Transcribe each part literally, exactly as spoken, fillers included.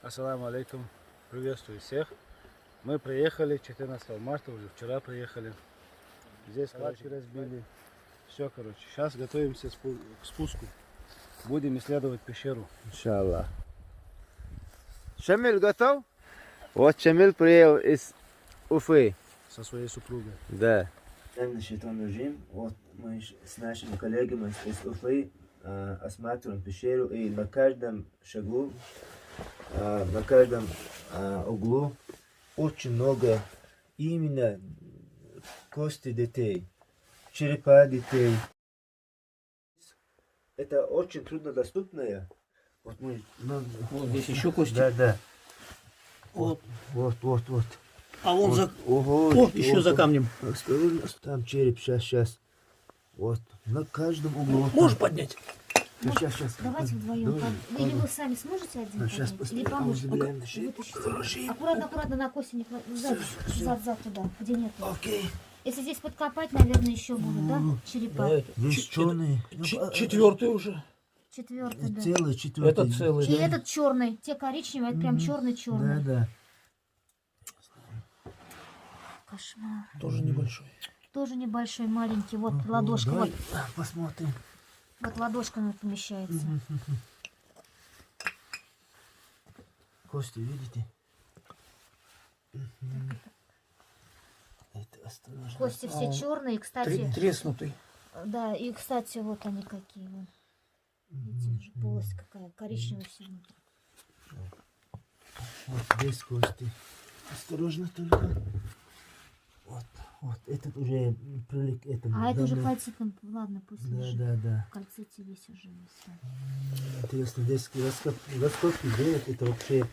Ассаламу алейкум. Приветствую всех. Мы приехали четырнадцатого марта, уже вчера приехали. Здесь кровати разбили. Все, короче. Сейчас готовимся спу- к спуску. Будем исследовать пещеру. Иншаллах. Шамиль готов? Вот Шамиль приехал из Уфы. Со своей супругой. Да. Минаш шайтанир раджим. Вот мы с нашими коллегами из Уфы а, осматриваем пещеру, и на каждом шагу, а, на каждом а, углу очень много именно кости детей, черепа детей. Это очень труднодоступное. Вот мы... Ну, вот здесь еще кости. Да, да. Вот. Вот, вот, вот. А вон вот. За... Ого, о, еще за камнем. Осторожно, там череп, сейчас, сейчас. Вот, на каждом углу. Можешь поднять? Сейчас, сейчас. Давайте вдвоем. Давай, под- Или вы сами сможете один поднять? Сейчас посмотрим. Или поможете? Вытащите. Аккуратно, аккуратно, на кости не кладите. Сзади, сзади, сзади туда, где нету. Окей. Если здесь подкопать, наверное, еще будут, да? Черепа. Здесь черные. Четвертый уже. Четвертый, да. Целый четвертый. Это целый. И этот черный, те коричневые, это прям черный-черный. Да, да. Кошмар. Тоже небольшой. Тоже небольшой, маленький. Вот ладошка. Давай вот. Посмотрим. Вот ладошка, она помещается. Кости, видите? Это осторожно. Кости все черные, кстати. Треснутый. Да, и, кстати, вот они какие. Видите, уже полость какая, коричневая все внутри. Вот здесь кости. Осторожно только. Вот, вот этот уже прилип к этому. А это уже кальцитом, ладно, пусть лежит. Да, да, да. Кальцит весь уже есть. Интересно, здесь раскоп- раскопки делают, это вообще...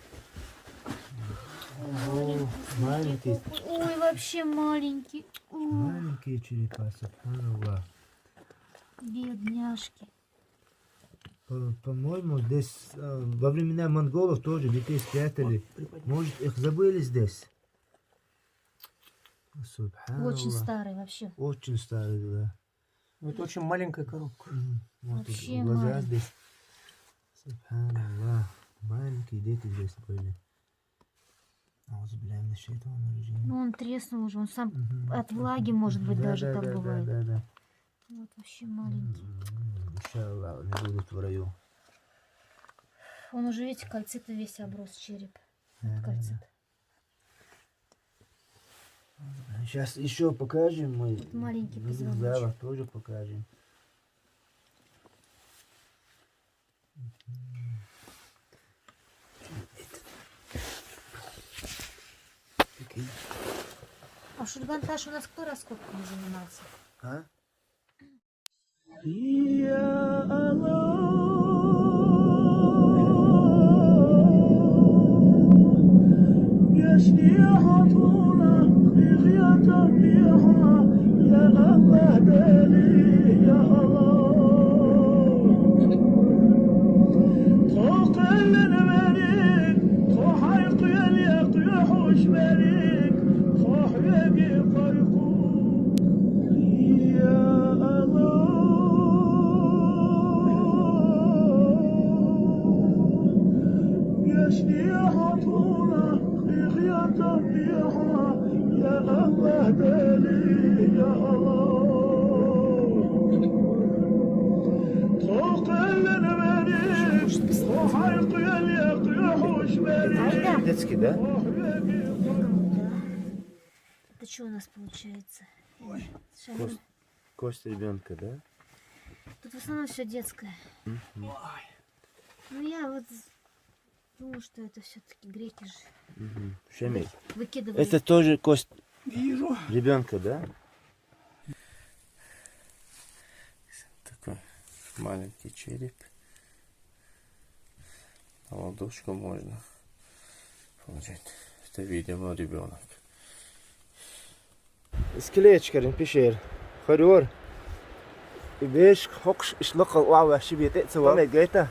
О, маленький. Ой, вообще маленький. Маленькие черепа, субханаллах. Бедняжки. По- По-моему, здесь а, во времена монголов тоже детей спрятали. Может, их забыли здесь? Субханаллах. Очень старый вообще. Очень старый, да. Это очень маленькая коробка. Мгм. Вот тут вообще глаза маленький. Здесь. Субханаллах. Маленькие дети здесь были. Аузу билляхи минаш шайтанир раджим. Ну, он треснул уже, он сам от влаги, может быть, даже так бывает. Да, да, да. Вот вообще маленький. Иншаллах, они будут в раю. Он уже, видите, кальцитом весь оброс череп. Да, да, да. Кальцит. Сейчас еще покажем мы. Тут маленький позвоночек. Тоже покажем. А Шульган-Таш у нас кто раскопками занимался? А? Детский, да? Это что у нас получается? Ой. Кость, кость ребенка, да? Тут в основном все детское. Ну, я вот думаю, что это все-таки греки же. Шамиль. Выкидывали. Это тоже кость ребенка, да? Такой маленький череп. На ладошку можно положить. Это, видимо, ребенок. Скелетчик пещер. Хорюр. И беш хокш ишлакал уава шибет эцева. Помогает.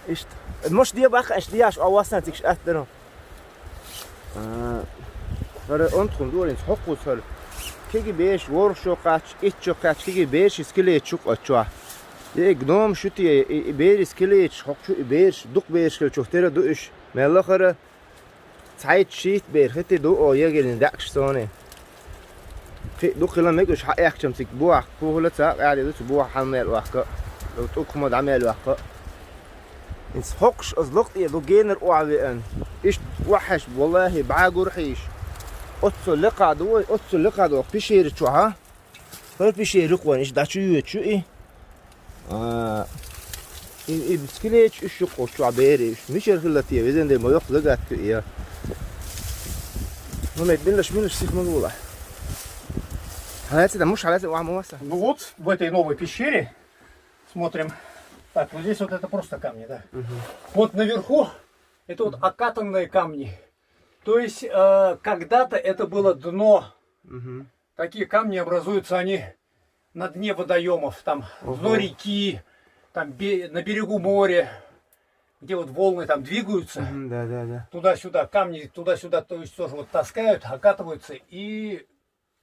Ишт. Может, я баха, ишт, я ш авасан тикш атдерон. Хара онтхун дурин хокус хар. Кеги беш воршо кач, иччо кач, кеги беш скелетчик ачва. И гном шу те, и, и бераш килийча, хӀокху чу и бераш, дукха бераш хилча, тера ду уьш. Мел лахара, цхьайтта шийтта бер хӀетте ду, о, егилин даьӀахкаш цунна. Кхин а дукха хила мега уьш хьаэхкачам цига бохьа, кухула ца къаьхьа ду цу бохьа хьан мел ваккха, тӀукху ма дӀа мел ваккха. ХӀинца хӀокхуш аз лакха тӀе ду генар охьавеана. Иштта охьаш, валлахӀи, бӀагур хьийш. Оццул лекха ду вай, оццул лекха ду пещера чохь, а? ХӀара пещера юкъа вайн, иштта дӀачу йоьдучу и. А, и, и скелеташ уьш юкъа чохь берий уьш. Мичара хилла те, везан де ма йоккха загадка и я. Ну, мет, милаш, милаш, сих ма гула. Хьалаца да, муш хьалаца, ва ма васа. Ну вот, в этой новой пещере смотрим. Так, вот здесь вот это просто камни, да. Вот наверху это вот окатанные камни. То есть, э, когда-то это было дно. Такие камни образуются, они на дне водоемов, там, дно реки, там, бе-, на берегу моря, где вот волны там двигаются, да, да, да, туда-сюда, камни туда-сюда, то есть тоже вот таскают, окатываются и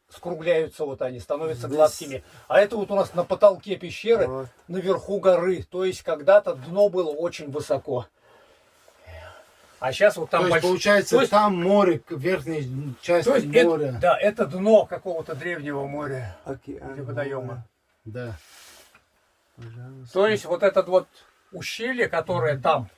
скругляются вот они, становятся гладкими. А это вот у нас на потолке пещеры, вот, наверху горы. То есть когда-то дно было очень высоко. А сейчас вот там... То есть, больш-, получается, то есть, там море, к-, верхняя часть, то есть это, моря. Да, это дно какого-то древнего моря. Океан, или водоема. Море. Да. Пожалуйста. То есть вот этот вот ущелье, которое там,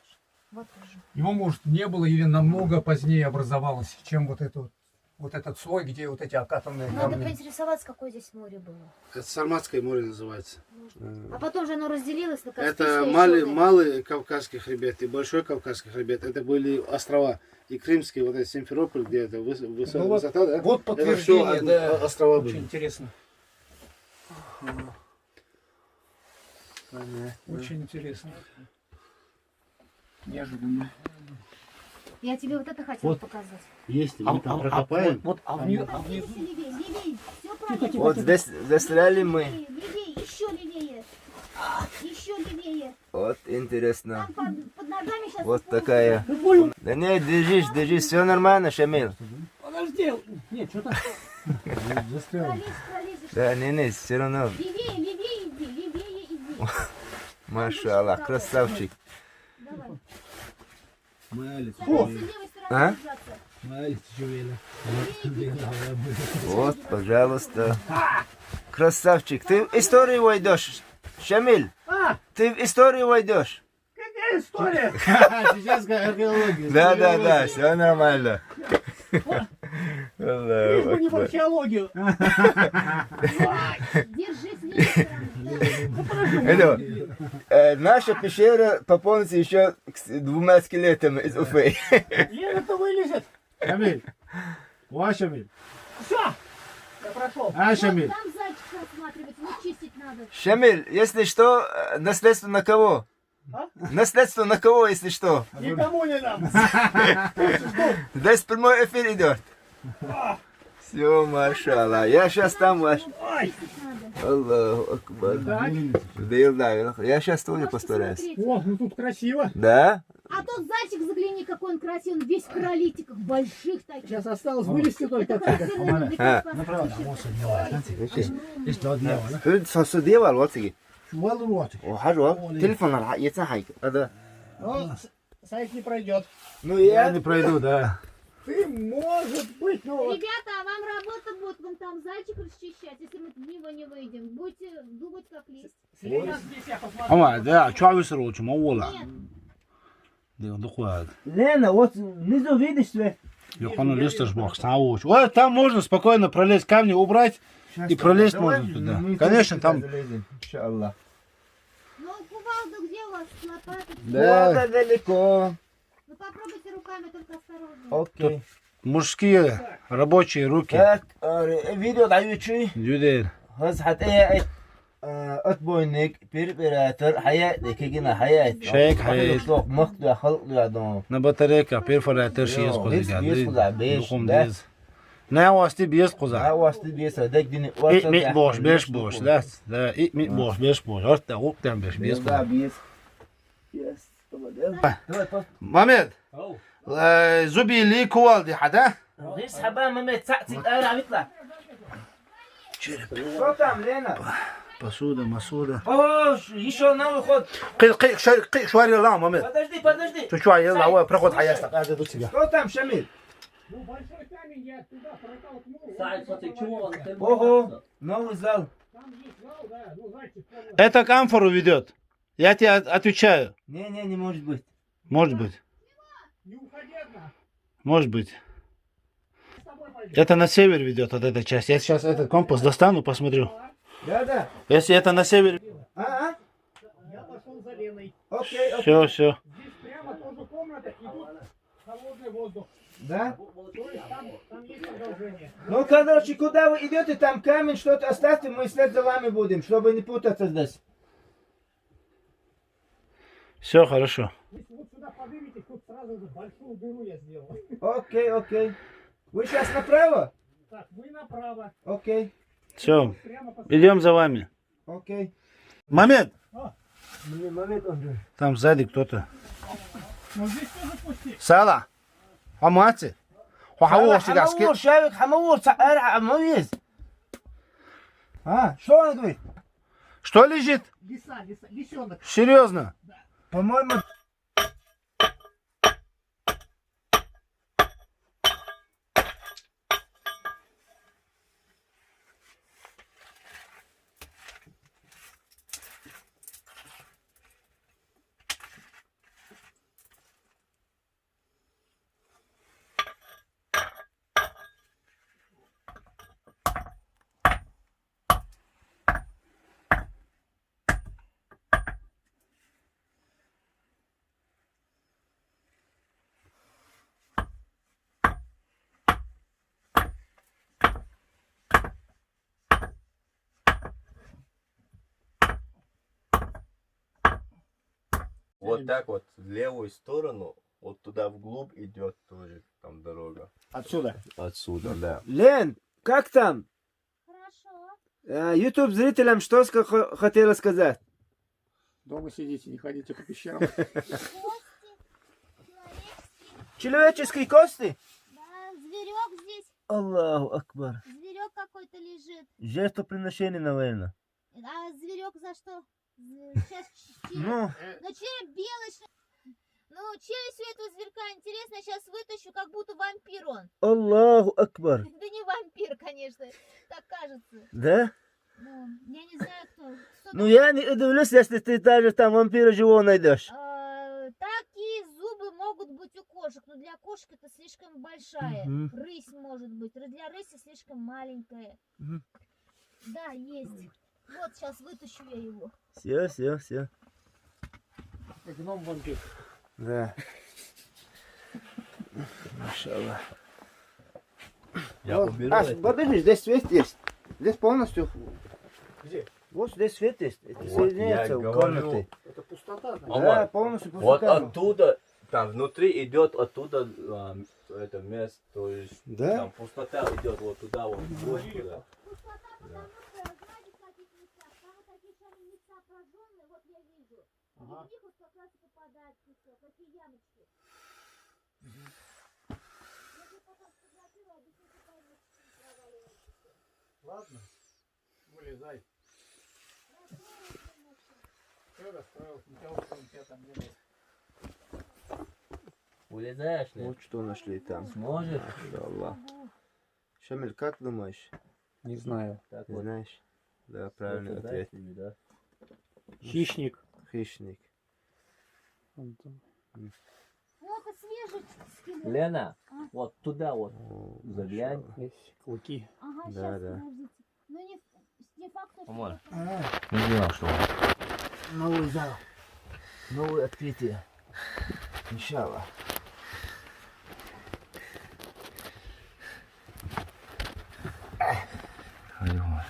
его, может, не было или намного позднее образовалось, чем вот это вот, вот этот слой, где вот эти окатанные камни. Надо поинтересоваться, какое здесь море было. Это Сарматское море называется. А потом же оно разделилось на Каспийское и Чёрное. Это Малый, Малый Кавказский хребет и Большой Кавказский хребет. Это были острова. И Крымский, вот этот Симферополь, где это выс-, выс-, ну вот, высота, да? Вот подтверждение, да. Это всё одни, о-, острова были. Очень интересно. Понятно. Очень интересно. Неожиданно. Я тебе вот это хотела показать. Если мы там прокопаем. Вот, вот, а вни-, а внизу? Левее, левее, всё правильно. Вот здесь застряли мы. Левее, левее, ещё левее. Ещё левее. Вот интересно. Там под, под ногами щас... Вот такая. Да не, держись, держись, всё нормально, Шамиль. Подожди. Нет, что-то застрял. Пролезь, пролезь. Да, не, не, всё равно. Левее, левее иди, левее иди. Машаллах, красавчик. Давай. Молодец. Старайся левой стороной держаться. А? Молодец, Жуэля. Вот, пожалуйста. Красавчик, ты в историю войдёшь, Шамиль. А? Ты в историю войдёшь. Какая история? Чеченская археология. Да, да, да, всё нормально. Лишь бы не в археологию. Держись, Виктор. Это, э, наша пещера пополнится ещё к с-, двумя скелетами из Уфы. Лена-то вылезет. Шамиль. Ва, Шамиль. Всё. Я прошёл. А, Шамиль. Там зайчик рассматривать, вот чистить надо. Шамиль, если что, э, наследство на кого? А? Наследство на кого, если что? Никому не дам. Здесь прямой эфир идёт. Всё, машалла. Я щас там ваш. Ой. Аллаху акбар. Так. Да, да, я щас тоже постараюсь. О, ну тут красиво. Да? А тот зайчик, загляни, какой он красивый, он весь в королитиках больших таких. Сейчас осталось вылезти только. Это характерный... А. Направо, а вот с одного, знаете, есть, есть два дня, да? Сосудевал, вот такие. Валу вот. О, хажу, телефон надо, я ца хайк. А, да. О, с-, сайт не пройдёт. Ну, я не пройду, да. Ты, может быть, ну вот. Ребята, а вам работа будет, вон там зайчик расчищать, если мы в него не выйдем. Будете думать, как лезть. Ама, да, чё вы срочно, ма вола. Нет. Дин дукха ваьлла. Лена, вот внизу видишь свет? Юкъана листаш боху, цхьа а вочу. Ой, там можно спокойно пролезть, камни убрать и пролезть можно туда. Конечно, там. Иншаллах. Ну, кувалда где у вас? Лопата? Да. Кувалда далеко. Ну, попробуйте руками, только осторожно. Окей. Тут мужские рабочие руки. Так, э, видео даю чуй. Юдер. Хаз хат э, э, отбойник, перфоратор, хьаяйтӀа, кегина хьаяйтӀа. Шайк хьаяйтӀа. Мах дуьхьа, халкъ дуьхьа дон. На батарейка, перфоратор ши еза кхуза. Еза кхуза, беш, духум да? Дез. На васти бес кхуза. На васти бес, а дег дини. Ит мит бош, беш бош, да? Да, ит мит бош, беш бош. Орта гуп там беш, бес кхуза. Да, бес. Yes. Давай, давай. Мамед. Ау. Э, зуби ли кувалди хьада? Рис хьаба, Мамед, цаӀ цит ара витла. Что там, Лена? Посуда, масуда. О, еще новый ход. Кы-, кы-, шар-, кы-, шварила, момент. Подожди, подожди. Ты чё, я Сань, лава, проход, а я слушай. Так, я зайду тебя. Что там, Шамиль? Сань, смотри, чего он, ты Ого, новый зал. Это к амфору ведет. Я тебе от-, отвечаю. Не, не, не может быть. Может быть. Может быть. Это на север ведет вот эта часть. Я сейчас этот компас достану, посмотрю. Да, да. Если это на север. А, а? Окей, окей. Все, все. Да? Ну, короче, куда вы идете, там камень, что-то оставьте, мы вслед за вами будем, чтобы не путаться здесь. Все хорошо. Если вот сюда подымитесь, тут сразу же большую дыру я сделал. Окей, окей. Вы сейчас направо? Так, вы направо. Окей. Все. Прямо по Идем за вами. Окей. Момент. А. Мне момент, Андрей. Там сзади кто-то. Ну, здесь тоже пусти. Сала. Хамати. Сала, хамаур, шавик, хамаур, саар, хамауиз. А, что он говорит? Что лежит? Лиса, лиса, лисенок. Серьезно? Да. По-моему, Вот так вот, в левую сторону, вот туда вглубь идет тоже там дорога. Отсюда. Отсюда, да. Лен, как там? Хорошо. Э, YouTube зрителям что ска-, хо-, хотела сказать? Дома сидите, не ходите по пещерам. Кости, человеческие. Человеческие кости? Да, зверек здесь. Аллаху Акбар. Зверек какой-то лежит. Жертвоприношение, наверное. А зверек за что? Сейчас. Ну. Ну, челюсть белый, что- Ну, челюсть у этого зверька интересная, сейчас вытащу, как будто вампир он. Аллаху Акбар. Да не вампир, конечно, так кажется. Да? Ну, я не знаю, кто. Кто Ну, там. Я не удивлюсь, если ты даже там вампира живого найдешь. А, такие зубы могут быть у кошек, но для кошек это слишком большая. Мгм. Рысь может быть. Ры-, для рыси слишком маленькая. Мгм. Да, есть. Вот, сейчас вытащу я его. Все, все, все. Гном-вампир. Да. Машаллах. Я Вот. Уберу А, это. Подожди, здесь свет есть. Здесь полностью. Где? Вот здесь свет есть. Это Вот, соединяется я у говорю. Комнаты. Это пустота, Да, Вот. Полностью Вот пустота. Оттуда, там внутри идет оттуда, а, это место, то есть Да? Там пустота идет вот туда, вот. Говорили. Пустота, потому что, знаете, в каких местах? Там вот такие самые места прожжённые, вот я вижу. Ага. И в них вот как раз и попадает песок, такие ямочки. Мгм. Я тебе потом сфотографирую, объясню, что там вот проваливается всё. Ладно, вылезай. Всё, расстроился, ничего, у тебя там не было. Вылезаешь ли? Вот что нашли там. Сможешь? Машаллах. Шамиль, как думаешь? Не знаю. Так Не вот. Знаешь? Да, правильный Что-то ответ. Дать тебе, да? Хищник. Хищник. Он там. Ну, это свежий скелет. Лена, А? Вот туда вот О, заглянь. Машаллах. Есть клыки. Ага, Да, щас, да. Подождите. Ну, не, не факт, что Помой. Это А. Не знал, что он. Новый зал. Новое открытие. Иншаллах. Твою мать.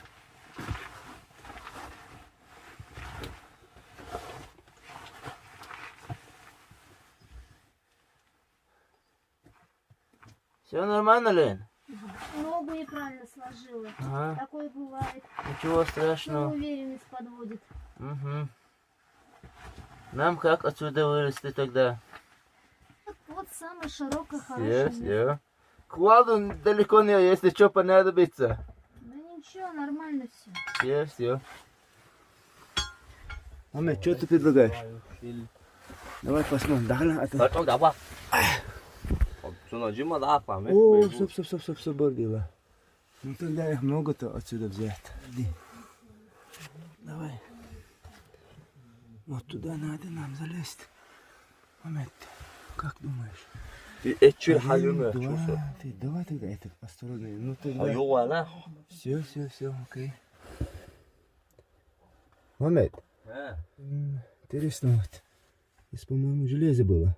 Всё нормально, Лен? Ногу неправильно сложила. Ага. Такое бывает. Ничего страшного. Самоуверенность подводит. Угу. Нам как отсюда вылезти тогда? Вот самое широкое, хорошее место. Всё, всё. Кладу далеко не, если чё понадобится. Да ничего, нормально всё. Всё, всё. Мамед, что ты предлагаешь? Давай посмотрим. Да, ладно, а ты... Потом давай. Что, на Джима, да, память? О, стоп, стоп, стоп, стоп, стоп, бордила. Ну, тогда их много-то отсюда взять. Иди. Давай. Вот туда надо нам залезть. Момент. Как думаешь? Ты, э, чё, один, халюна, два, чё, всё? Ты, давай тогда этот, осторожно. Ну, ты... А, давай. Ё, ладно. Всё, всё, всё, окей. Момент. А. М, интересно вот. Здесь, по-моему, железо было.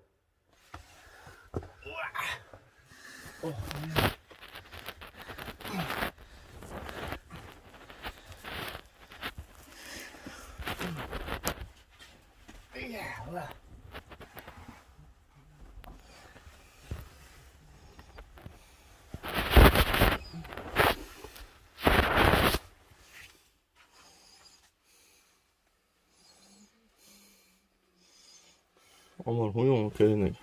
Амар хуйню он керенек.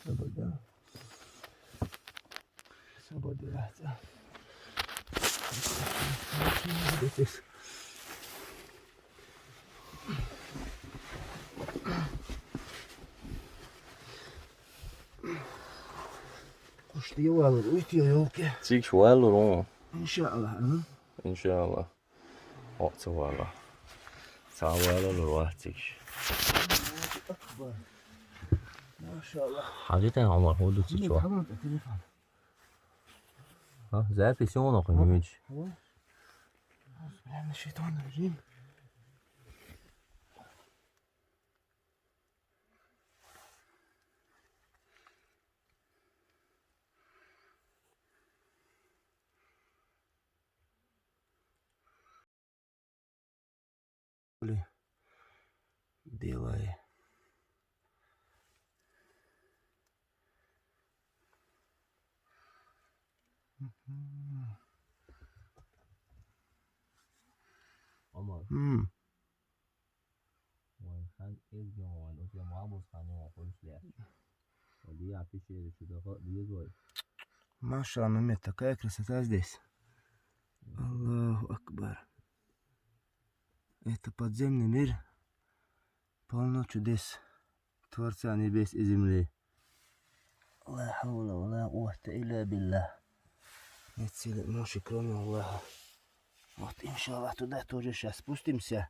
Свобода. Свобода. Къуштивал, уьйтӀа йолке. Цигш валур он. Иншааллах, а? Иншааллах. О, ца вала. Ца вала лур вац цигш. Аллаху акбар. Машааллах. Хьажи тӀе, Ӏумар, хӀу ду цигш ва? Хьалон тӀе телефон. А, запись он ахуй, нуьч. Алло? Алло? Бля, на шайтан режим. Блин. Белое. Мгм. Омар. М. Вай, хан эзген вай, у тебя мабус хан его, хочешь ли? Води, я пишу, что да, хо-, дизлой. Машалла, Мамед, такая красота здесь. Аллаху Акбар. Это подземный мир, полно чудес Творца небес и земли. Ла хавла ва ла куввата илля билля. Нет силы, мощи, кроме Аллаха. Вот, иншаллах, туда тоже сейчас спустимся.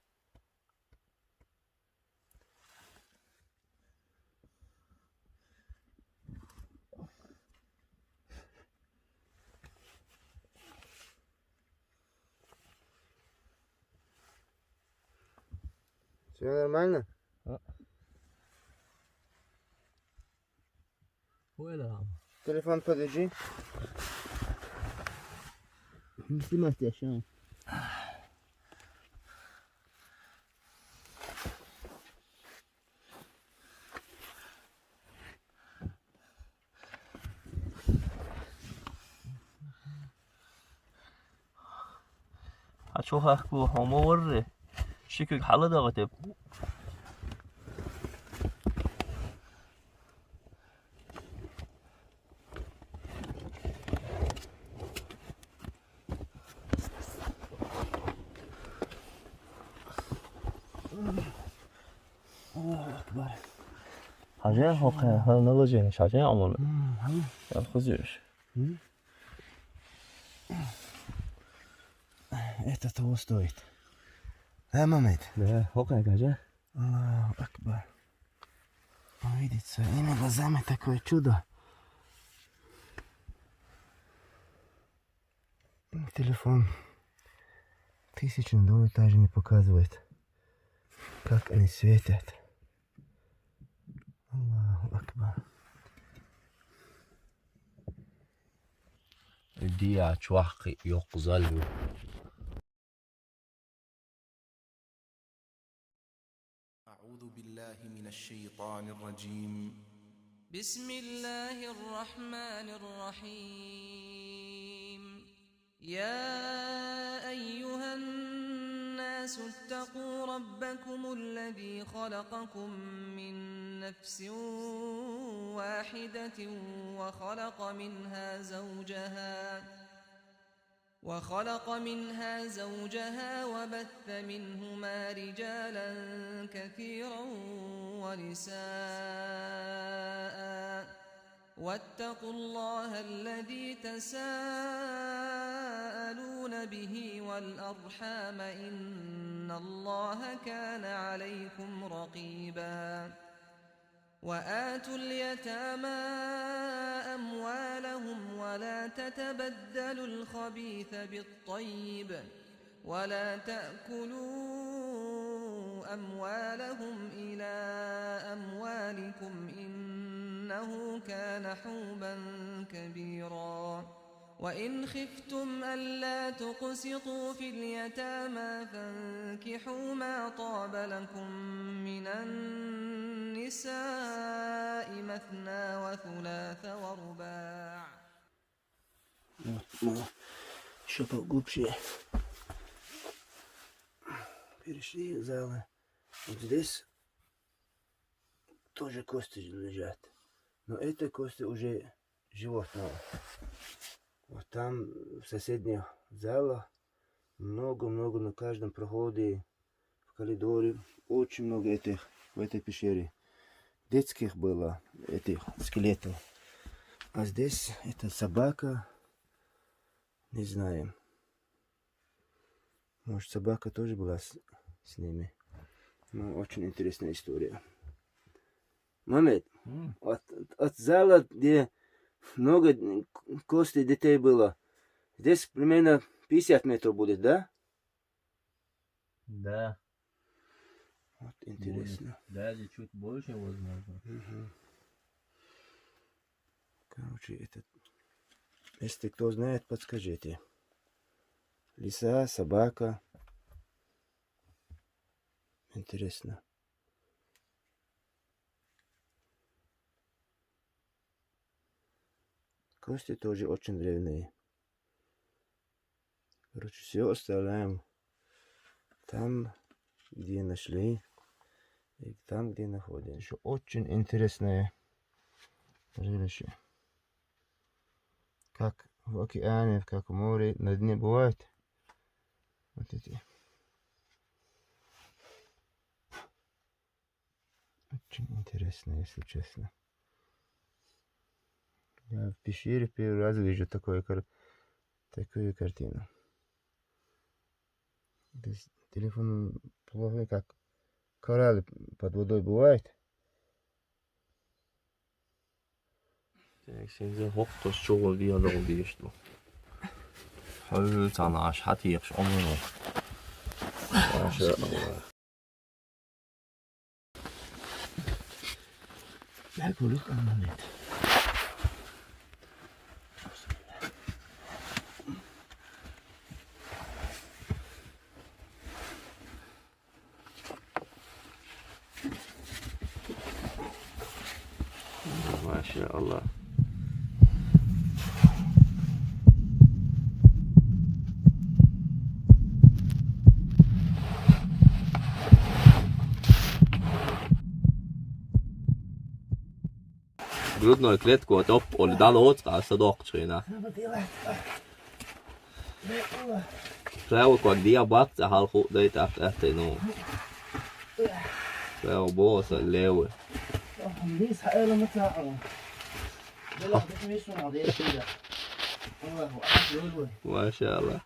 Всё нормально? А. Телефон подержи. Не снимай, я щас. Ачо хахку хомо ворре. Шикук хала дагатеп. Аллаху Акбар. Хажа, хо-, хо-, хо-, наложение, хажа, Омар. М, хажа. Я хузюш. М? Это того стоит. Да, Мамед? Да, хо-, хажа. Аллаху Акбар. Увидеть своими глазами такое чудо. Телефон тысячу долларов даже не показывает, как они светят. Аллаху Акбар. Диа чуахкъи йокъзалу. أعوذ بالله من الشيطان الرجيم. بسم الله الرحمن الرحيم. يا أيها الناس اتقوا ربكم الذي خلقكم من نفس واحدة وخلق منها زوجها وخلق منها زوجها وبث منهما رجالا كثيرا ونساء، واتقوا الله الذي تساءلون به والأرحام، إن الله كان عليكم رقيبا. وآتوا اليتامى أموالهم ولا تتبدلوا الخبيث بالطيب ولا تأكلوا أموالهم إلى أموالكم، إنه كان حوبا كبيرا. وإن خفتم ألا تقسطوا في اليتامى فانكحوا ما طاب لكم من النساء مثنى وثلاث ورباع. Вот, мы еще поглубже перешли в залы. Вот здесь тоже кости лежат. Но это кости уже животного. Вот там в соседних залах много-много на каждом проходе, в коридоре, очень много этих в этой пещере. Детских было, этих скелетов. А здесь это собака, не знаю. Может, собака тоже была с, с ними. Ну, очень интересная история. Мамед, от, от зала, где много костей детей было, здесь примерно пятьдесят метров будет, да? Да. Вот интересно. Будет. Даже чуть больше, возможно. Мгм. Короче, этот, если кто знает, подскажите. Лиса, собака. Интересно. Кости тоже очень древние. Короче, все оставляем там, где нашли, и там, где находим. Еще очень интересное зрелище. Как в океане, как в море, на дне бывает. Вот эти. Очень интересно, если честно. Я в пещере первый раз вижу такое кар-, такую картину. Здесь телефон плохой, как кораллы под водой бывает. Sen sen hoqtos çoğul diye adam diyeşti. Hal sana aş hat yekş onu. Maşallah. Gel kuluk anlamet. Maşallah. Грудную клетку от оп, он дал от, а садок чина. Право, как диабат, а халху дай так, это, ну. Право, босса, левый. Маша Аллах.